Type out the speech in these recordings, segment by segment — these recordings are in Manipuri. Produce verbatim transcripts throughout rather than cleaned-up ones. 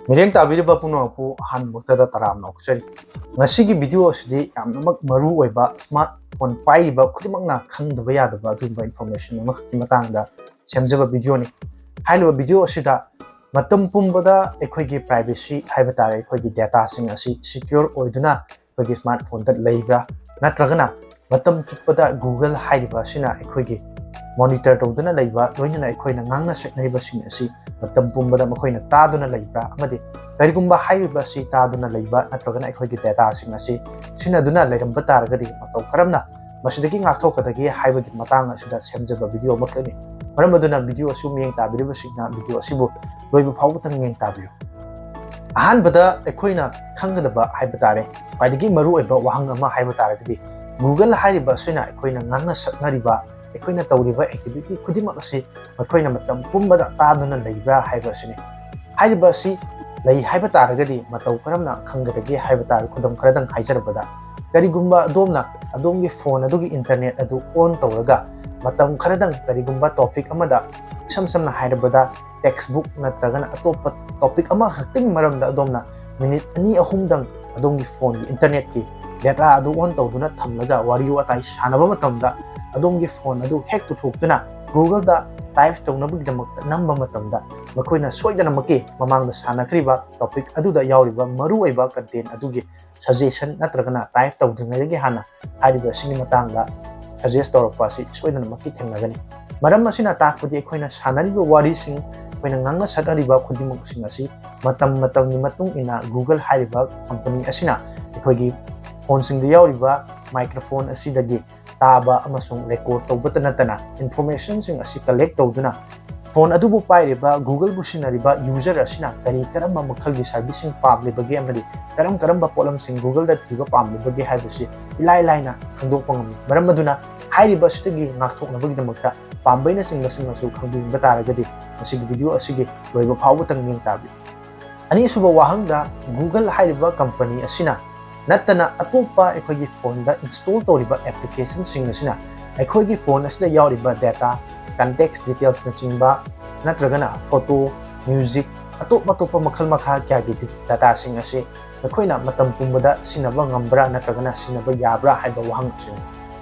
ꯃꯤꯠꯌꯦꯡ ꯇꯥꯕꯤꯔꯤꯕ ꯄꯨꯝꯅꯃꯛꯄꯨ ꯑꯍꯥꯟꯕꯃꯛꯇꯗ ꯇꯔꯥꯝꯅ ꯑꯣꯛꯆꯔꯤ꯫ ꯉꯁꯤꯒꯤ ꯚꯤꯗꯤꯑꯣ ꯑꯁꯤꯗꯤ ꯌꯥꯝꯅꯃꯛ ꯃꯔꯨ ꯑꯣꯏꯕ, ꯁ꯭ꯃꯥꯔꯠ ꯐꯣꯟ ꯄꯥꯏꯔꯤꯕ ꯈꯨꯗꯤꯡꯃꯛꯅ ꯈꯪꯗꯕ ꯌꯥꯗꯕ ꯑꯗꯨꯒꯨꯝꯕ ꯏꯟꯐꯣꯔꯃꯦꯁꯟ ꯑꯃꯈꯛꯀꯤ ꯃꯇꯥꯡꯗ ꯁꯦꯝꯖꯕ ꯚꯤꯗꯤꯑꯣꯅꯤ꯫ ꯍꯥꯏꯔꯤꯕ ꯚꯤꯗꯤꯑꯣ ꯑꯁꯤꯗ ꯃꯇꯝ ꯄꯨꯝꯕꯗ ꯑꯩꯈꯣꯏꯒꯤ ꯄ꯭ꯔꯥꯏꯚꯦꯁꯤ ꯍꯥꯏꯕ ꯇꯥꯔꯦ, ꯑꯩꯈꯣꯏꯒꯤ ꯗꯦꯇꯥꯁꯤꯡ ꯑꯁꯤ ꯁꯤꯀ꯭ꯌꯣꯔ ꯑꯣꯏꯗꯨꯅ ꯑꯩꯈꯣꯏꯒꯤ ꯁ꯭ꯃꯥꯔꯠ ꯐꯣꯟꯗ ꯂꯩꯕ꯭ꯔꯥ, ꯅꯠꯇ꯭ꯔꯒꯅ ꯃꯇꯝ ꯆꯨꯞꯄꯗ Google ꯍꯥꯏꯔꯤꯕ ꯑꯁꯤꯅ ꯑꯩꯈꯣꯏꯒꯤ ꯃꯣꯅꯤꯇꯔ ꯇꯧꯗꯨꯅ ꯂꯩꯕ, ꯂꯣꯏꯅꯅ ꯑꯩꯈꯣꯏꯅ ꯉꯥꯡꯅ ꯁꯛꯅꯔꯤꯕꯁꯤꯡ ꯑꯁꯤ ꯃꯇꯝ ꯄꯨꯝꯕꯗ ꯃꯈꯣꯏꯅ ꯇꯥꯗꯨꯅ ꯂꯩꯕ꯭ꯔꯥ, ꯑꯃꯗꯤ ꯀꯔꯤꯒꯨꯝꯕ ꯍꯥꯏꯔꯤꯕ ꯑꯁꯤ ꯇꯥꯗꯨꯅ ꯂꯩꯕ ꯅꯠꯇ꯭ꯔꯒꯅ ꯑꯩꯈꯣꯏꯒꯤ ꯗꯦꯇꯥꯁꯤꯡ ꯑꯁꯤ ꯁꯤꯖꯤꯟꯅꯗꯨꯅ ꯂꯩꯔꯝꯕ ꯇꯥꯔꯒꯗꯤ ꯃꯇꯧ ꯀꯔꯝꯅ ꯃꯁꯤꯗꯒꯤ ꯉꯥꯛꯊꯣꯛꯀꯗꯒꯦ ꯍꯥꯏꯕꯒꯤ ꯃꯇꯥꯡ ꯑꯁꯤꯗ ꯁꯦꯝꯖꯕ ꯚꯤꯗꯤꯑꯣ ꯑꯃꯈꯛꯅꯤ꯫ ꯃꯔꯝ ꯑꯗꯨꯅ ꯚꯤꯗꯤꯑꯣ ꯑꯁꯤꯕꯨ ꯃꯤꯠꯌꯦꯡ ꯇꯥꯕꯤꯔꯤꯕꯁꯤꯡꯅ ꯚꯤꯗꯤꯑꯣ ꯑꯁꯤꯕꯨ ꯂꯣꯏꯕ ꯐꯥꯎꯕꯇꯪ ꯃꯤꯠꯌꯦꯡ ꯇꯥꯕꯤꯌꯨ꯫ ꯑꯍꯥꯟꯕꯗ ꯑꯩꯈꯣꯏꯅ ꯈꯪꯒꯗꯕ ꯍꯥꯏꯕ ꯇꯥꯔꯦ, ꯈ꯭ꯋꯥꯏꯗꯒꯤ ꯃꯔꯨꯑꯣꯏꯕ ꯋꯥꯍꯪ ꯑꯃ ꯍꯥꯏꯕ ꯇꯥꯔꯒꯗꯤ, Google ꯍꯥꯏꯔꯤꯕ ꯑꯁꯤꯅ ꯑꯩꯈꯣꯏꯅ ꯉꯥꯡꯅ ꯁꯛꯅꯔꯤꯕ, ꯑꯩꯈꯣꯏꯅ ꯇꯧꯔꯤꯕ ꯑꯦꯛꯇꯤꯚꯤꯇꯤ ꯈꯨꯗꯤꯡꯃꯛ ꯑꯁꯤ ꯃꯈꯣꯏꯅ ꯃꯇꯝ ꯄꯨꯝꯕꯗ ꯇꯥꯗꯨꯅ ꯂꯩꯕ꯭ꯔꯥ ꯍꯥꯏꯕ ꯑꯁꯤꯅꯤ꯫ ꯍꯥꯏꯔꯤꯕ ꯑꯁꯤ ꯂꯩ ꯍꯥꯏꯕ ꯇꯥꯔꯒꯗꯤ ꯃꯇꯧ ꯀꯔꯝꯅ ꯈꯪꯒꯗꯒꯦ ꯍꯥꯏꯕ ꯇꯥꯔꯒ, ꯈꯨꯗꯝ ꯈꯔꯗꯪ ꯍꯥꯏꯖꯔꯕꯗ, ꯀꯔꯤꯒꯨꯝꯕ ꯑꯗꯣꯝꯅ ꯑꯗꯣꯝꯒꯤ ꯐꯣꯟ ꯑꯗꯨꯒꯤ ꯏꯟꯇꯔꯅꯦꯠ ꯑꯗꯨ ꯑꯣꯟ ꯇꯧꯔꯒ ꯃꯇꯝ ꯈꯔꯗꯪ ꯀꯔꯤꯒꯨꯝꯕ ꯇꯣꯄꯤꯛ ꯑꯃꯗ, ꯏꯁꯝ ꯁꯝꯅ ꯍꯥꯏꯔꯕꯗ ꯇꯦꯛꯁꯕꯨꯛ ꯅꯠꯇ꯭ꯔꯒꯅ ꯑꯇꯣꯞꯄ ꯇꯣꯄꯤꯛ ꯑꯃꯈꯛꯇꯒꯤ ꯃꯔꯝꯗ ꯑꯗꯣꯝꯅ ꯃꯤꯅꯤꯠ ꯑꯅꯤ ꯑꯍꯨꯝꯗꯪ ꯑꯗꯣꯝꯒꯤ ꯐꯣꯟꯒꯤ ꯏꯟꯇꯔꯅꯦꯠꯀꯤ ꯗꯦꯇꯥ ꯑꯗꯨ ꯑꯣꯟ ꯇꯧꯗꯨꯅ ꯊꯝꯂꯒ ꯋꯥꯔꯤ ꯋꯥꯇꯥꯏ ꯁꯥꯟꯅꯕ ꯃꯇꯝꯗ, ꯑꯗꯣꯝꯒꯤ ꯐꯣꯟ ꯑꯗꯨ ꯍꯦꯛ ꯄꯨꯊꯣꯛꯇꯨꯅ Google-ꯗ ꯇꯥꯏꯞ ꯇꯧꯅꯕꯒꯤꯗꯃꯛꯇ ꯅꯝꯕ ꯃꯇꯝꯗ, ꯃꯈꯣꯏꯅ ꯁꯣꯏꯗꯅꯃꯛꯀꯤ ꯃꯃꯥꯡꯗ ꯁꯥꯟꯅꯈ꯭ꯔꯤꯕ ꯇꯣꯄꯤꯛ ꯑꯗꯨꯗ ꯌꯥꯎꯔꯤꯕ ꯃꯔꯨꯑꯣꯏꯕ ꯀꯟꯇꯦꯟ ꯑꯗꯨꯒꯤ ꯁꯖꯦꯁꯟ ꯅꯠꯇ꯭ꯔꯒꯅ ꯇꯥꯏꯞ ꯇꯧꯗ꯭ꯔꯤꯉꯩꯗꯒꯤ ꯍꯥꯟꯅ ꯍꯥꯏꯔꯤꯕ ꯑꯁꯤꯒꯤ ꯃꯇꯥꯡꯗ ꯁꯖꯦꯁ ꯇꯧꯔꯛꯄ ꯑꯁꯤ ꯁꯣꯏꯗꯅꯃꯛꯀꯤ ꯊꯦꯡꯅꯒꯅꯤ꯫ ꯃꯔꯝ ꯑꯁꯤꯅ ꯇꯥꯛꯄꯗꯤ ꯑꯩꯈꯣꯏꯅ ꯁꯥꯟꯅꯔꯤꯕ ꯋꯥꯔꯤꯁꯤꯡ, ꯑꯩꯈꯣꯏꯅ ꯉꯥꯡꯅ ꯁꯛꯅꯔꯤꯕ ꯈꯨꯗꯤꯡꯃꯛꯁꯤꯡ ꯑꯁꯤ ꯃꯇꯝ ꯃꯇꯝꯒꯤ ꯃꯇꯨꯡ ꯏꯟꯅ Google ꯍꯥꯏꯔꯤꯕ ꯀꯝꯄꯅꯤ ꯑꯁꯤꯅ ꯑꯩꯈꯣꯏꯒꯤ ꯐꯣꯟꯁꯤꯡꯗ ꯌꯥꯎꯔꯤꯕ ꯃꯥꯏꯀ꯭ꯔꯣꯐꯣꯟ ꯑꯁꯤꯗꯒꯤ ꯇꯥꯕ ꯑꯃꯁꯨꯡ ꯔꯦꯀꯣꯔꯗ ꯇꯧꯕꯇ ꯅꯠꯇꯅ ꯏꯟꯐꯣꯔꯃꯦꯁꯟꯁꯤꯡ ꯑꯁꯤ ꯀꯂꯦꯛ ꯇꯧꯗꯨꯅ ꯐꯣꯟ ꯑꯗꯨꯕꯨ ꯄꯥꯏꯔꯤꯕ, Google-ꯕꯨ ꯁꯤꯖꯤꯟꯅꯔꯤꯕ ꯌꯨꯖꯔ ꯑꯁꯤꯅ ꯀꯔꯤ ꯀꯔꯝꯕ ꯃꯈꯜꯒꯤ ꯁꯔꯚꯤꯁꯁꯤꯡ ꯄꯥꯝꯂꯤꯕꯒꯦ ꯑꯃꯗꯤ ꯀꯔꯝ ꯀꯔꯝꯕ ꯄꯣꯠꯂꯝꯁꯤꯡ Google-ꯗ ꯊꯤꯕ ꯄꯥꯝꯂꯤꯕꯒꯦ ꯍꯥꯏꯕꯁꯤ ꯏꯂꯥꯏ ꯂꯥꯏꯅ ꯈꯪꯗꯣꯛꯄ ꯉꯝꯃꯤ꯫ ꯃꯔꯝ ꯑꯗꯨꯅ ꯍꯥꯏꯔꯤꯕ ꯑꯁꯤꯗꯒꯤ ꯉꯥꯛꯊꯣꯛꯅꯕꯒꯤꯗꯃꯛꯇ ꯄꯥꯝꯕꯩꯅꯆꯤꯡꯕꯁꯤꯡ ꯑꯁꯨ ꯈꯪꯕꯤꯅꯤꯡꯕ ꯇꯥꯔꯒꯗꯤ ꯃꯁꯤꯒꯤ ꯚꯤꯗꯤꯑꯣ ꯑꯁꯤꯒꯤ ꯂꯣꯏꯕ ꯐꯥꯎꯕꯇꯪ ꯌꯦꯡ ꯇꯥꯕꯤꯌꯨ꯫ ꯑꯅꯤꯁꯨꯕ ꯋꯥꯍꯪꯗ, Google ꯍꯥꯏꯔꯤꯕ ꯀꯝꯄꯅꯤ ꯑꯁꯤꯅ ꯅꯠꯇꯅ ꯑꯇꯣꯞꯄ ꯑꯩꯈꯣꯏꯒꯤ ꯐꯣꯟꯗ ꯏꯟꯁꯇꯣꯜ ꯇꯧꯔꯤꯕ ꯑꯦꯄ꯭ꯂꯤꯀꯦꯁꯟꯁꯤꯡ ꯑꯁꯤꯅ ꯑꯩꯈꯣꯏꯒꯤ ꯐꯣꯟ ꯑꯁꯤꯗ ꯌꯥꯎꯔꯤꯕ ꯗꯦꯇꯥ, ꯀꯟꯇꯦꯛꯁ ꯗꯤꯇꯦꯜꯁꯅꯆꯤꯡꯕ ꯅꯠꯇ꯭ꯔꯒꯅ ꯐꯣꯇꯣ, ꯃ꯭ꯌꯨꯖꯤꯛ, ꯑꯇꯣꯞ ꯑꯇꯣꯞꯄ ꯃꯈꯜ ꯃꯈꯥ ꯀꯌꯥꯒꯤ dataꯁꯤꯡ ꯑꯁꯤ ꯅꯈꯣꯏꯅ ꯃꯇꯝ ꯄꯨꯝꯕꯗ ꯁꯤꯖꯤꯟꯅꯕ ꯉꯝꯕ꯭ꯔꯥ ꯅꯠꯇ꯭ꯔꯒꯅ ꯁꯤꯖꯤꯟꯅꯕ ꯌꯥꯕ꯭ꯔꯥ ꯍꯥꯏꯕ ꯋꯥꯍꯪ ꯑꯁꯤꯅꯤ꯫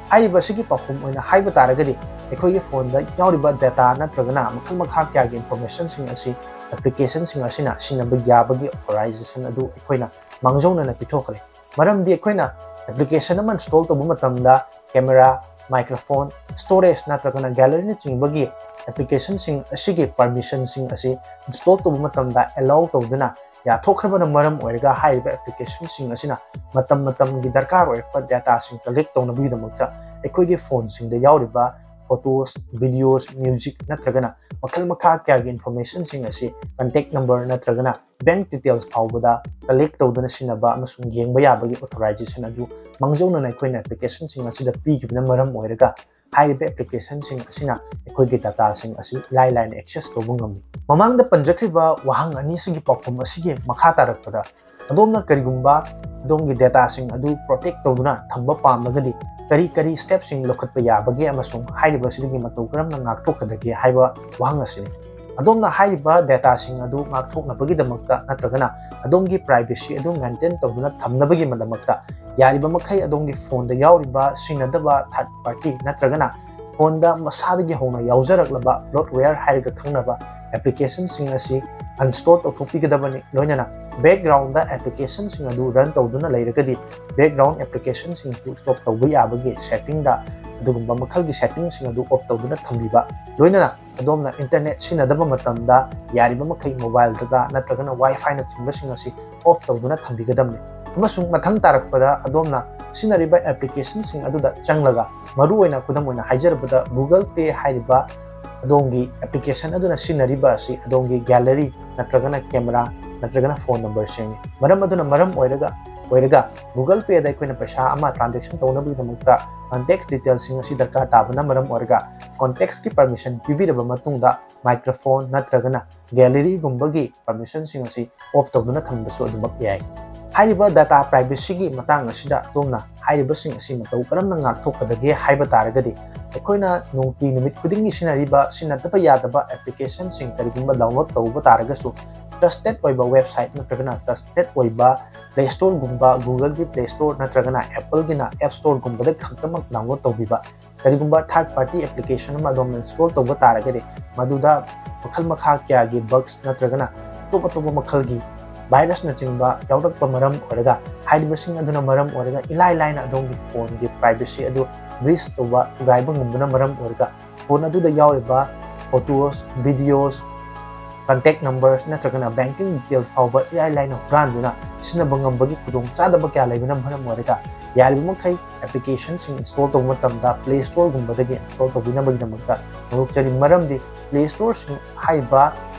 ꯍꯥꯏꯔꯤꯕ ꯑꯁꯤꯒꯤ ꯄꯥꯎꯈꯨꯝ ꯑꯣꯏꯅ ꯍꯥꯏꯕ ꯇꯥꯔꯒꯗꯤ, ꯑꯩꯈꯣꯏꯒꯤ ꯐꯣꯟꯗ ꯌꯥꯎꯔꯤꯕ data ꯅꯠꯇ꯭ꯔꯒꯅ ꯃꯈꯜ ꯃꯈꯥ ꯀꯌꯥꯒꯤ informationꯁꯤꯡ ꯑꯁꯤ applicationꯁꯤꯡ ꯑꯁꯤꯅ ꯁꯤꯖꯤꯟꯅꯕ ꯌꯥꯕꯒꯤ authorization ꯑꯗꯨ ꯑꯩꯈꯣꯏꯅ ꯃꯥꯡꯖꯧꯅꯅ ꯄꯤꯊꯣꯛꯈ꯭ꯔꯦ꯫ ꯃꯔꯝꯗꯤ ꯑꯩꯈꯣꯏꯅ application ꯑꯃ install ꯇꯧꯕ ꯃꯇꯝꯗ camera, microphone, storage ꯅꯠꯇ꯭ꯔꯒꯅ galleryꯅꯆꯤꯡꯕꯒꯤ applicationꯁꯤꯡ ꯑꯁꯤꯒꯤ permissionꯁꯤꯡ ꯑꯁꯤ install ꯇꯧꯕ ꯃꯇꯝꯗ allow ꯇꯧꯗꯨꯅ ꯌꯥꯊꯣꯛꯈ꯭ꯔꯕꯅ ꯃꯔꯝ ꯑꯣꯏꯔꯒ ꯍꯥꯏꯔꯤꯕ applicationꯁꯤꯡ ꯑꯁꯤꯅ ꯃꯇꯝ ꯃꯇꯝꯒꯤ ꯗꯔꯀꯥꯔ ꯑꯣꯏꯔꯛꯄ dataꯁꯤꯡ collect ꯇꯧꯅꯕꯒꯤꯗꯃꯛꯇ ꯑꯩꯈꯣꯏꯒꯤ phoneꯁꯤꯡꯗ ꯌꯥꯎꯔꯤꯕ photos, videos, music ꯅꯠꯇ꯭ꯔꯒꯅ ꯃꯈꯜ ꯃꯈꯥ ꯀꯌꯥꯒꯤ informationꯁꯤꯡ ꯑꯁꯤ contact number ꯅꯠꯇ꯭ꯔꯒꯅ bank details ꯐꯥꯎꯕꯗ collect ꯇꯧꯗꯨꯅ ꯁꯤꯖꯤꯟꯅꯕ ꯑꯃꯁꯨꯡ ꯌꯦꯡꯕ ꯌꯥꯕꯒꯤ authorization ꯑꯗꯨ ꯃꯥꯡꯖꯧꯅꯅ ꯑꯩꯈꯣꯏꯅ applicationꯁꯤꯡ ꯑꯁꯤꯗ ꯄꯤꯈꯤꯕꯅ ꯃꯔꯝ ꯑꯣꯏꯔꯒ ꯍꯥꯏꯔꯤꯕ applicationꯁꯤꯡ ꯑꯁꯤꯅ ꯑꯩꯈꯣꯏꯒꯤ dataꯁꯤꯡ ꯑꯁꯤ ꯏꯂꯥꯏ ꯂꯥꯏꯅ access ꯇꯧꯕ ꯉꯝꯃꯤ꯫ ꯃꯃꯥꯡꯗ ꯄꯟꯖꯈ꯭ꯔꯤꯕ ꯋꯥꯍꯪ ꯑꯅꯤꯁꯤꯒꯤ ꯄꯥꯎꯈꯨꯝ ꯑꯁꯤꯒꯤ ꯃꯈꯥ ꯇꯥꯔꯛꯄꯗ, ꯑꯗꯣꯝꯅ ꯀꯔꯤꯒꯨꯝꯕ ꯑꯗꯣꯝꯒꯤ dataꯁꯤꯡ ꯑꯗꯨ protect ꯇꯧꯗꯨꯅ ꯊꯝꯕ ꯄꯥꯝꯂꯒꯗꯤ ꯀꯔꯤ ꯀꯔꯤ stepꯁꯤꯡ ꯂꯧꯈꯠꯄ ꯌꯥꯕꯒꯦ ꯑꯃꯁꯨꯡ ꯍꯥꯏꯔꯤꯕ ꯑꯁꯤꯗꯒꯤ ꯃꯇꯧ ꯀꯔꯝꯅ ꯉꯥꯛꯊꯣꯛꯀꯗꯒꯦ ꯍꯥꯏꯕ ꯋꯥꯍꯪ ꯑꯁꯤꯅꯤ꯫ ꯑꯗꯣꯝꯅ ꯍꯥꯏꯔꯤꯕ dataꯁꯤꯡ ꯑꯗꯨ ꯉꯥꯛꯊꯣꯛꯅꯕꯒꯤꯗꯃꯛꯇ ꯅꯠꯇ꯭ꯔꯒꯅ ꯑꯗꯣꯝꯒꯤ privacy ꯑꯗꯨ maintain ꯇꯧꯗꯨꯅ ꯊꯝꯅꯕꯒꯤꯗꯃꯛꯇ ꯌꯥꯔꯤꯕ ꯃꯈꯩ ꯑꯗꯣꯝꯒꯤ phoneꯗ ꯌꯥꯎꯔꯤꯕ ꯁꯤꯖꯤꯟꯅꯗꯕ third party ꯅꯠꯇ꯭ꯔꯒꯅ phoneꯗ ꯃꯁꯥꯗꯒꯤ ꯍꯧꯅ ꯌꯥꯎꯖꯔꯛꯂꯕ bloatware ꯍꯥꯏꯔꯒ ꯈꯪꯅꯕ applicationꯁꯤꯡ ꯑꯁꯤ uninstall ꯇꯧꯊꯣꯛꯄꯤꯒꯗꯕꯅꯤ꯫ ꯂꯣꯏꯅꯅ backgroundꯗ applicationꯁꯤꯡ ꯑꯗꯨ run ꯇꯧꯗꯨꯅ ꯂꯩꯔꯒꯗꯤ background applicationꯁꯤꯡꯁꯨ stop ꯇꯧꯕ ꯌꯥꯕꯒꯤ settingꯗ ꯑꯗꯨꯒꯨꯝꯕ ꯃꯈꯜꯒꯤ settingꯁꯤꯡ ꯑꯗꯨ off ꯇꯧꯗꯨꯅ ꯊꯝꯕꯤꯕ꯫ ꯂꯣꯏꯅꯅ ꯑꯗꯣꯝꯅ internet ꯁꯤꯖꯤꯟꯅꯗꯕ ꯃꯇꯝꯗ ꯌꯥꯔꯤꯕ ꯃꯈꯩ mobile data ꯅꯠꯇ꯭ꯔꯒꯅ WiFiꯅꯆꯤꯡꯕꯁꯤꯡ ꯑꯁꯤ off ꯇꯧꯗꯨꯅ ꯊꯝꯕꯤꯒꯗꯕꯅꯤ꯫ ꯑꯃꯁꯨꯡ ꯃꯊꯪ ꯇꯥꯔꯛꯄꯗ ꯑꯗꯣꯝꯅ ꯁꯤꯖꯤꯟꯅꯔꯤꯕ applicationꯁꯤꯡ ꯑꯗꯨꯗ ꯆꯪꯂꯒ, ꯃꯔꯨꯑꯣꯏꯅ ꯈꯨꯗꯝ ꯑꯣꯏꯅ ꯍꯥꯏꯖꯔꯕꯗ Google Pay ꯍꯥꯏꯔꯤꯕ ꯑꯗꯣꯝꯒꯤ application ꯑꯗꯨꯅ ꯁꯤꯖꯤꯟꯅꯔꯤꯕ ꯑꯁꯤ ꯑꯗꯣꯝꯒꯤ gallery ꯅꯠꯇ꯭ꯔꯒꯅ camera ꯅꯠꯇ꯭ꯔꯒꯅ phone numberꯁꯤꯡꯅꯤ꯫ ꯃꯔꯝ ꯑꯗꯨꯅ ꯃꯔꯝ ꯑꯣꯏꯔꯒ, ꯑꯣꯏꯔꯒ Google Payꯗ ꯑꯩꯈꯣꯏꯅ ꯄꯩꯁꯥ ꯑꯃ transaction ꯇꯧꯅꯕꯒꯤꯗꯃꯛꯇ contact detailꯁꯤꯡ ꯑꯁꯤ ꯗꯔꯀꯥꯔ ꯇꯥꯕꯅ ꯃꯔꯝ ꯑꯣꯏꯔꯒ contactsꯀꯤ permission ꯄꯤꯕꯤꯔꯕ ꯃꯇꯨꯡꯗ microphone ꯅꯠꯇ꯭ꯔꯒꯅ galleryꯒꯨꯝꯕꯒꯤ permissionꯁꯤꯡ ꯑꯁꯤ off ꯇꯧꯗꯨꯅ ꯊꯝꯕꯁꯨ ꯑꯗꯨꯃꯛ ꯌꯥꯏ꯫ ꯍꯥꯏꯔꯤꯕ data privacyꯒꯤ ꯃꯇꯥꯡ ꯑꯁꯤꯗ ꯑꯗꯣꯝꯅ ꯍꯥꯏꯔꯤꯕꯁꯤꯡ ꯑꯁꯤ ꯃꯇꯧ ꯀꯔꯝꯅ ꯉꯥꯛꯊꯣꯛꯀꯗꯒꯦ ꯍꯥꯏꯕ ꯇꯥꯔꯒꯗꯤ, ꯑꯩꯈꯣꯏꯅ ꯅꯨꯡꯇꯤ ꯅꯨꯃꯤꯠ ꯈꯨꯗꯤꯡꯒꯤ ꯁꯤꯖꯤꯟꯅꯔꯤꯕ ꯁꯤꯖꯤꯟꯅꯗꯕ ꯌꯥꯗꯕ applicationꯁꯤꯡ ꯀꯔꯤꯒꯨꯝꯕ download ꯇꯧꯕ ꯇꯥꯔꯒꯁꯨ, ꯇ꯭ꯔꯁꯇꯦꯠ ꯑꯣꯏꯕ ꯋꯦꯕꯁꯥꯏꯠ ꯅꯠꯇ꯭ꯔꯒꯅ ꯇ꯭ꯔꯁꯇꯦꯠ ꯑꯣꯏꯕ ꯄ꯭ꯂꯦ ꯁ꯭ꯇꯣꯔꯒꯨꯝꯕ, ꯒꯨꯒꯜꯒꯤ ꯄ꯭ꯂꯦ ꯁ꯭ꯇꯣꯔ ꯅꯠꯇ꯭ꯔꯒꯅ ꯑꯦꯄꯜꯒꯤꯅ ꯑꯦꯞ ꯁ꯭ꯇꯣꯔꯒꯨꯝꯕꯗ ꯈꯛꯇꯃꯛ ꯗꯥꯎꯟꯂꯣꯗ ꯇꯧꯕꯤꯕ꯫ ꯀꯔꯤꯒꯨꯝꯕ ꯊꯥꯔꯗ ꯄꯥꯔꯇꯤ ꯑꯦꯄ꯭ꯂꯤꯀꯦꯁꯟ ꯑꯃ ꯑꯗꯣꯝꯅ ꯏꯟꯁꯇꯣꯜ ꯇꯧꯕ ꯇꯥꯔꯒꯗꯤ, ꯃꯗꯨꯗ ꯃꯈꯜ ꯃꯈꯥ ꯀꯌꯥꯒꯤ ꯕꯒꯁ ꯅꯠꯇ꯭ꯔꯒꯅ ꯑꯇꯣꯞ ꯑꯇꯣꯞꯄ ꯃꯈꯜꯒꯤ ꯚꯥꯏꯔꯁꯅꯆꯤꯡꯕ ꯌꯥꯎꯔꯛꯄ ꯃꯔꯝ ꯑꯣꯏꯔꯒ, ꯍꯥꯏꯔꯤꯕꯁꯤꯡ ꯑꯗꯨꯅ ꯃꯔꯝ ꯑꯣꯏꯔꯒ ꯏꯂꯥꯏ ꯂꯥꯏꯅ ꯑꯗꯣꯝꯒꯤ ꯐꯣꯟꯒꯤ ꯄ꯭ꯔꯥꯏꯚꯦꯁꯤ ꯑꯗꯨ ꯕ꯭ꯔꯤꯆ ꯇꯧꯕ, ꯊꯨꯒꯥꯏꯕ ꯉꯝꯕꯅ ꯃꯔꯝ ꯑꯣꯏꯔꯒ, ꯐꯣꯟ ꯑꯗꯨꯗ ꯌꯥꯎꯔꯤꯕ ꯐꯣꯇꯣꯁ, ꯚꯤꯗꯤꯑꯣꯁ, ꯀꯟꯇꯦꯛ ꯅꯝꯕꯔꯁ ꯅꯠꯇ꯭ꯔꯒꯅ ꯕꯦꯡꯀꯤꯡ ꯗꯤꯇꯦꯜꯁ ꯐꯥꯎꯕ ꯏꯔꯥꯏ ꯂꯥꯏꯅ ꯍꯨꯔꯥꯟꯗꯨꯅ ꯁꯤꯖꯤꯟꯅꯕ ꯉꯝꯕꯒꯤ ꯈꯨꯗꯣꯡꯆꯥꯗꯕ ꯀꯌꯥ ꯂꯩꯕꯅ ꯃꯔꯝ ꯑꯣꯏꯔꯒ, ꯌꯥꯔꯤꯕ ꯃꯈꯩ ꯑꯦꯄ꯭ꯂꯤꯀꯦꯁꯟꯁꯤꯡ ꯏꯟꯁꯇꯣꯜ ꯇꯧꯕ ꯃꯇꯝꯗ ꯄ꯭ꯂꯦ ꯁ꯭ꯇꯣꯔꯒꯨꯝꯕꯗꯒꯤ ꯏꯟꯁꯇꯣꯜ ꯇꯧꯕꯤꯅꯕꯒꯤꯗꯃꯛꯇ ꯍꯧꯗꯣꯛꯆꯔꯤ꯫ ꯃꯔꯝꯗꯤ ꯄ꯭ꯂꯦ ꯁ꯭ꯇꯣꯔꯁꯤꯡ ꯍꯥꯏꯔꯤꯕ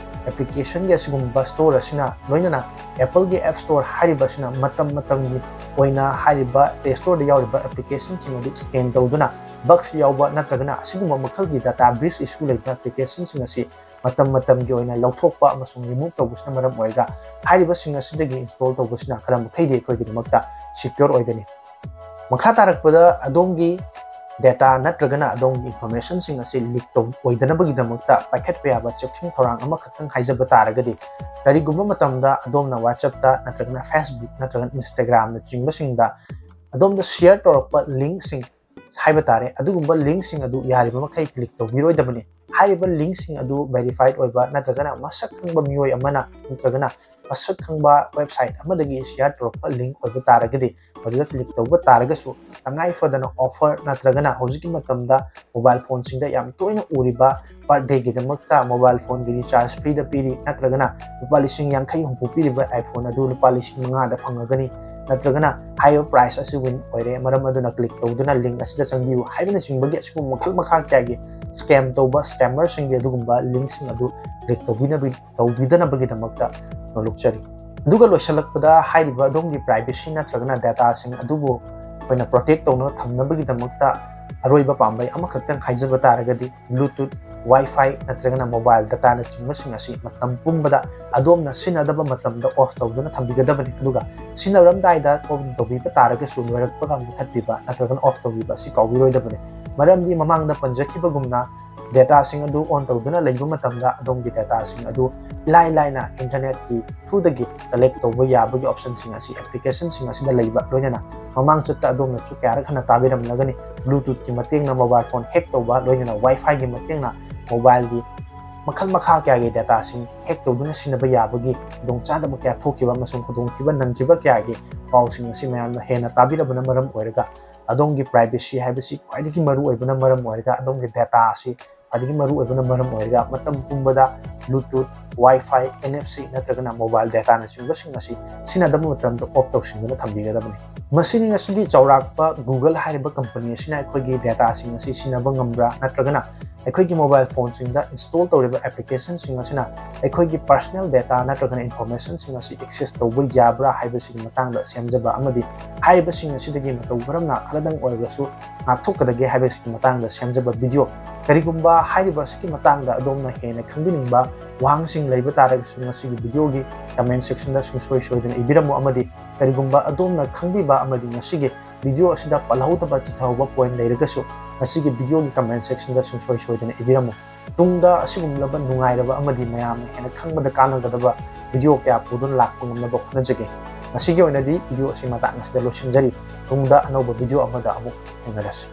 ꯑꯦꯄ꯭ꯂꯤꯀꯦꯁꯟꯒꯤ ꯑꯁꯤꯒꯨꯝꯕ ꯁ꯭ꯇꯣꯔ ꯑꯁꯤꯅ, ꯂꯣꯏꯅꯅ ꯑꯦꯄꯜꯒꯤ ꯑꯦꯞ ꯁ꯭ꯇꯣꯔ ꯍꯥꯏꯔꯤꯕ ꯑꯁꯤꯅ ꯃꯇꯝ ꯃꯇꯝꯒꯤ ꯑꯣꯏꯅ ꯍꯥꯏꯔꯤꯕ ꯄ꯭ꯂꯦ ꯁ꯭ꯇꯣꯔꯗ ꯌꯥꯎꯔꯤꯕ ꯑꯦꯄ꯭ꯂꯤꯀꯦꯁꯟꯁꯤꯡ ꯑꯗꯨ ꯁ꯭ꯀꯦꯟ ꯇꯧꯗꯨꯅ ꯕꯒꯁ ꯌꯥꯎꯕ ꯅꯠꯇ꯭ꯔꯒꯅ ꯑꯁꯤꯒꯨꯝꯕ ꯃꯈꯜꯒꯤ ꯗꯇꯥ ꯕ꯭ꯔꯤꯆ ꯏꯁꯨ ꯂꯩꯕ ꯑꯦꯄ꯭ꯂꯤꯀꯦꯁꯟꯁꯤꯡ ꯑꯁꯤ ꯃꯇꯝ ꯃꯇꯝꯒꯤ ꯑꯣꯏꯅ ꯂꯧꯊꯣꯛꯄ ꯑꯃꯁꯨꯡ ꯔꯤꯃꯨꯚ ꯇꯧꯕꯁꯤꯅ ꯃꯔꯝ ꯑꯣꯏꯔꯒ, ꯍꯥꯏꯔꯤꯕꯁꯤꯡ ꯑꯁꯤꯗꯒꯤ ꯏꯟꯁꯇꯣꯜ ꯇꯧꯕꯁꯤꯅ ꯈꯔ ꯃꯈꯩꯗꯤ ꯑꯩꯈꯣꯏꯒꯤꯗꯃꯛꯇ ꯁꯤꯀ꯭ꯌꯣꯔ ꯑꯣꯏꯒꯅꯤ꯫ ꯃꯈꯥ ꯇꯥꯔꯛꯄꯗ ꯑꯗꯣꯝꯒꯤ ꯗꯦꯇꯥ ꯅꯠꯇ꯭ꯔꯒꯅ ꯑꯗꯣꯝꯒꯤ ꯏꯟꯐꯣꯔꯃꯦꯁꯟꯁꯤꯡ ꯑꯁꯤ ꯂꯤꯛ ꯇꯧ-, ꯑꯣꯏꯗꯅꯕꯒꯤꯗꯃꯛꯇ ꯄꯥꯏꯈꯠꯄ ꯌꯥꯕ ꯆꯦꯛꯁꯤꯟ ꯊꯧꯔꯥꯡ ꯑꯃꯈꯛꯇꯪ ꯍꯥꯏꯖꯕ ꯇꯥꯔꯒꯗꯤ, ꯀꯔꯤꯒꯨꯝꯕ ꯃꯇꯝꯗ ꯑꯗꯣꯝꯅ WhatsApp-ꯇ ꯅꯠꯇ꯭ꯔꯒꯅ Facebook ꯅꯠꯇ꯭ꯔꯒꯅ Instagram-ꯅꯆꯤꯡꯕꯁꯤꯡꯗ ꯑꯗꯣꯝꯗ ꯁꯤꯌꯔ ꯇꯧꯔꯛꯄ ꯂꯤꯡꯁꯤꯡ ꯍꯥꯏꯕ ꯇꯥꯔꯦ, ꯑꯗꯨꯒꯨꯝꯕ ꯂꯤꯡꯁꯤꯡ ꯑꯗꯨ ꯌꯥꯔꯤꯕ ꯃꯈꯩ ꯀ꯭ꯂꯤꯛ ꯇꯧꯕꯤꯔꯣꯏꯗꯕꯅꯤ꯫ ꯍꯥꯏꯔꯤꯕ ꯂꯤꯡꯁꯤꯡ ꯑꯗꯨ ꯚꯦꯔꯤꯐꯥꯏꯗ ꯑꯣꯏꯕ ꯅꯠꯇ꯭ꯔꯒꯅ ꯃꯁꯛ ꯈꯪꯕ ꯃꯤꯑꯣꯏ ꯑꯃꯅ ꯅꯠꯇ꯭ꯔꯒꯅ ꯃꯁꯛ ꯈꯪꯕ ꯋꯦꯕꯁꯥꯏꯠ ꯑꯃꯗꯒꯤ ꯁꯤꯌꯔ ꯇꯧꯔꯛꯄ ꯂꯤꯡ ꯑꯣꯏꯕ ꯇꯥꯔꯒꯗꯤ, ꯃꯗꯨꯗ ꯀ꯭ꯂꯤꯛ ꯇꯧꯕ ꯇꯥꯔꯒꯁꯨ, ꯇꯉꯥꯏ ꯐꯗꯅ ꯑꯣꯐꯔ ꯅꯠꯇ꯭ꯔꯒꯅ ꯍꯧꯖꯤꯛꯀꯤ ꯃꯇꯝꯗ ꯃꯣꯕꯥꯏꯜ ꯐꯣꯟꯁꯤꯡꯗ ꯌꯥꯝ ꯇꯣꯏꯅ ꯎꯔꯤꯕ ꯕꯥꯔꯠꯗꯦꯒꯤꯗꯃꯛꯇ ꯃꯣꯕꯥꯏꯜ ꯐꯣꯟꯒꯤ ꯔꯤꯆꯥꯔꯖ ꯐ꯭ꯔꯤꯗ ꯄꯤꯔꯤ, ꯅꯠꯇ꯭ꯔꯒꯅ ꯂꯨꯄꯥ ꯂꯤꯁꯤꯡ ꯌꯥꯡꯈꯩ ꯍꯨꯝꯐꯨ ꯄꯤꯔꯤꯕ iPhone ꯑꯗꯨ ꯂꯨꯄꯥ ꯂꯤꯁꯤꯡ ꯃꯉꯥꯗ ꯐꯪꯉꯒꯅꯤ, ꯅꯠꯇ꯭ꯔꯒꯅ ꯍꯥꯏꯔꯤꯕ ꯄ꯭ꯔꯥꯏꯁ ꯑꯁꯤ ꯋꯤꯟ ꯑꯣꯏꯔꯦ, ꯃꯔꯝ ꯑꯗꯨꯅ ꯀ꯭ꯂꯤꯛ ꯇꯧꯗꯨꯅ ꯂꯤꯡ ꯑꯁꯤꯗ ꯆꯪꯕꯤꯌꯨ ꯍꯥꯏꯕꯅꯆꯤꯡꯕꯒꯤ ꯑꯁꯤꯒꯨꯝꯕ ꯃꯈꯜ ꯃꯈꯥ ꯀꯌꯥꯒꯤ ꯁ꯭ꯀꯦꯝ ꯇꯧꯕ ꯁ꯭ꯀꯦꯃꯔꯁꯤꯡꯒꯤ ꯑꯗꯨꯒꯨꯝꯕ ꯂꯤꯡꯁꯤꯡ ꯑꯗꯨ ꯀ꯭ꯂꯤꯛ ꯇꯧꯕꯤꯅꯕ-, ꯇꯧꯕꯤꯗꯅꯕꯒꯤꯗꯃꯛꯇ ꯅꯣꯂꯨꯛꯆꯔꯤ꯫ ꯑꯗꯨꯒ ꯂꯣꯏꯁꯤꯜꯂꯛꯄꯗ, ꯍꯥꯏꯔꯤꯕ ꯑꯗꯣꯝꯒꯤ ꯄ꯭ꯔꯥꯏꯚꯦꯁꯤ ꯅꯠꯇ꯭ꯔꯒꯅ ꯗꯦꯇꯥꯁꯤꯡ ꯑꯗꯨꯕꯨ ꯑꯩꯈꯣꯏꯅ ꯄ꯭ꯔꯣꯇꯦꯛ ꯇꯧꯅꯕ ꯊꯝꯅꯕꯒꯤꯗꯃꯛꯇ ꯑꯔꯣꯏꯕ ꯄꯥꯝꯕꯩ ꯑꯃꯈꯛꯇꯪ ꯍꯥꯏꯖꯕ ꯇꯥꯔꯒꯗꯤ, Bluetooth, Wi-Fi ꯅꯠꯇ꯭ꯔꯒꯅ ꯃꯣꯕꯥꯏꯜ ꯗꯇꯥꯅꯆꯤꯡꯕꯁꯤꯡ ꯑꯁꯤ ꯃꯇꯝ ꯄꯨꯝꯕꯗ ꯑꯗꯣꯝꯅ ꯁꯤꯖꯤꯟꯅꯗꯕ ꯃꯇꯝꯗ ꯑꯣꯐ ꯇꯧꯗꯨꯅ ꯊꯝꯕꯤꯒꯗꯕꯅꯤ꯫ ꯑꯗꯨꯒ ꯁꯤꯖꯤꯟꯅꯔꯝꯗꯥꯏꯗ ꯑꯣꯟ ꯇꯧꯕꯤꯕ ꯇꯥꯔꯒꯁꯨ, ꯂꯣꯏꯔꯛꯄꯒ ꯃꯨꯊꯠꯄꯤꯕ ꯅꯠꯇ꯭ꯔꯒꯅ ꯑꯣꯐ ꯇꯧꯕꯤꯕ ꯑꯁꯤ ꯀꯥꯎꯕꯤꯔꯣꯏꯗꯕꯅꯤ꯫ ꯃꯔꯝꯗꯤ ꯃꯃꯥꯡꯗ ꯄꯟꯖꯈꯤꯕꯒꯨꯝꯅ, Dataꯁꯤꯡ ꯑꯗꯨ on ꯇꯧꯗꯨꯅ ꯂꯩꯕ ꯃꯇꯝꯗ ꯑꯗꯣꯝꯒꯤ dataꯁꯤꯡ ꯑꯗꯨ ꯏꯂꯥꯏ ꯂꯥꯏꯅ internetꯀꯤ throughꯗꯒꯤ collect ꯇꯧꯕ ꯌꯥꯕꯒꯤ optionꯁꯤꯡ ꯑꯁꯤ applicationꯁꯤꯡ ꯑꯁꯤꯗ ꯂꯩꯕ, ꯂꯣꯏꯅꯅ ꯃꯃꯥꯡ ꯆꯠꯇ ꯑꯗꯣꯝꯅꯁꯨ ꯀꯌꯥꯔꯛ ꯍꯟꯅ ꯇꯥꯕꯤꯔꯝꯂꯒꯅꯤ, Bluetoothꯀꯤ ꯃꯇꯦꯡꯅ mobile phone hack ꯇꯧꯕ, ꯂꯣꯏꯅꯅ Wi-Fiꯒꯤ ꯃꯇꯦꯡꯅ mobileꯒꯤ ꯃꯈꯜ ꯃꯈꯥ ꯀꯌꯥꯒꯤ dataꯁꯤꯡ hack ꯇꯧꯗꯨꯅ ꯁꯤꯖꯤꯟꯅꯕ ꯌꯥꯕꯒꯤ ꯈꯨꯗꯣꯡꯆꯥꯗꯕ ꯀꯌꯥ ꯊꯣꯛꯈꯤꯕ ꯑꯃꯁꯨꯡ ꯈꯨꯗꯣꯡꯊꯤꯕ ꯅꯪꯈꯤꯕ ꯀꯌꯥꯒꯤ ꯄꯥꯎꯁꯤꯡ ꯑꯁꯤ ꯃꯌꯥꯝꯅ ꯍꯦꯟꯅ ꯇꯥꯕꯤꯔꯕꯅ ꯃꯔꯝ ꯑꯣꯏꯔꯒ, ꯑꯗꯣꯝꯒꯤ privacy ꯍꯥꯏꯕꯁꯤ ꯈ꯭ꯋꯥꯏꯗꯒꯤ ꯃꯔꯨ ꯑꯣꯏꯕꯅ ꯃꯔꯝ ꯑꯣꯏꯔꯒ, ꯑꯗꯣꯝꯒꯤ data ꯑꯁꯤ ꯈ꯭ꯋꯥꯏꯗꯒꯤ ꯃꯔꯨ ꯑꯣꯏꯕꯅ ꯃꯔꯝ ꯑꯣꯏꯔꯒ, ꯃꯇꯝ ꯄꯨꯝꯕꯗ Bluetooth, Wi-Fi, N F C ꯅꯠꯇ꯭ꯔꯒꯅ mobile dataꯅꯆꯤꯡꯕꯁꯤꯡ ꯑꯁꯤ ꯁꯤꯖꯤꯟꯅꯗꯕ ꯃꯇꯝꯗ off ꯇꯧꯁꯤꯟꯗꯨꯅ ꯊꯝꯕꯤꯒꯗꯕꯅꯤ꯫ ꯃꯁꯤꯅꯤ ꯉꯁꯤꯒꯤ ꯆꯥꯎꯔꯥꯛꯄ Google ꯍꯥꯏꯔꯤꯕ company ꯑꯁꯤꯅ ꯑꯩꯈꯣꯏꯒꯤ dataꯁꯤꯡ ꯑꯁꯤ ꯁꯤꯖꯤꯟꯅꯕ ꯉꯝꯕ꯭ꯔꯥ, ꯅꯠꯇ꯭ꯔꯒꯅ ꯑꯩꯈꯣꯏꯒꯤ mobile phoneꯁꯤꯡꯗ install ꯇꯧꯔꯤꯕ applicationꯁꯤꯡ ꯑꯁꯤꯅ ꯑꯩꯈꯣꯏꯒꯤ personal data ꯅꯠꯇ꯭ꯔꯒꯅ informationꯁꯤꯡ ꯑꯁꯤ access ꯇꯧꯕ ꯌꯥꯕ꯭ꯔꯥ ꯍꯥꯏꯕꯁꯤꯒꯤ ꯃꯇꯥꯡꯗ ꯁꯦꯝꯖꯕ ꯑꯃꯗꯤ ꯍꯥꯏꯔꯤꯕꯁꯤꯡ ꯑꯁꯤꯗꯒꯤ ꯃꯇꯧ ꯀꯔꯝꯅ ꯈꯔꯗꯪ ꯑꯣꯏꯔꯕꯁꯨ ꯉꯥꯛꯊꯣꯛꯀꯗꯒꯦ ꯍꯥꯏꯕꯁꯤꯒꯤ ꯃꯇꯥꯡꯗ ꯁꯦꯝꯖꯕ video꯫ ꯀꯔꯤꯒꯨꯝꯕ ꯍꯥꯏꯔꯤꯕ ꯑꯁꯤꯒꯤ ꯃꯇꯥꯡꯗ ꯑꯗꯣꯝꯅ ꯍꯦꯟꯅ ꯈꯪꯕꯤꯅꯤꯡꯕ ꯋꯥꯍꯪꯁꯤꯡ ꯂꯩꯕ ꯇꯥꯔꯒꯁꯨ ꯉꯁꯤꯒꯤ videoꯒꯤ comment sectionꯗ ꯁꯨꯡꯁꯣꯏ ꯁꯣꯏꯗꯅ ꯏꯕꯤꯔꯝꯃꯨ, ꯑꯃꯗꯤ ꯀꯔꯤꯒꯨꯝꯕ ꯑꯗꯣꯝꯅ ꯈꯪꯕꯤꯕ ꯑꯃꯗꯤ ꯉꯁꯤꯒꯤ video ꯑꯁꯤꯗ ꯄꯜꯍꯧꯗꯕ, ꯆꯤꯊꯍꯧꯕ point ꯂꯩꯔꯒꯁꯨ ꯉꯁꯤꯒꯤ videoꯒꯤ comment sectionꯗ ꯁꯨꯡꯁꯣꯏ ꯁꯣꯏꯗꯅ ꯏꯕꯤꯔꯝꯃꯨ꯫ ꯇꯨꯡꯗ ꯑꯁꯤꯒꯨꯝꯂꯕ ꯅꯨꯡꯉꯥꯏꯔꯕ ꯑꯃꯗꯤ ꯃꯌꯥꯝꯅ ꯍꯦꯟꯅ ꯈꯪꯕꯗ ꯀꯥꯟꯅꯒꯗꯕ video ꯀꯌꯥ ꯄꯨꯗꯨꯅ ꯂꯥꯛꯄ ꯉꯝꯅꯕ ꯍꯣꯠꯅꯖꯒꯦ꯫ ꯉꯁꯤꯒꯤ ꯑꯣꯏꯅꯗꯤ video ꯑꯁꯤ ꯃꯇꯥꯡ ꯑꯁꯤꯗ ꯂꯣꯏꯁꯤꯟꯖꯔꯤ꯫ ꯇꯨꯡꯗ ꯑꯅꯧꯕ video ꯑꯃꯗ ꯑꯃꯨꯛ ꯊꯦꯡꯅꯔꯁꯤ꯫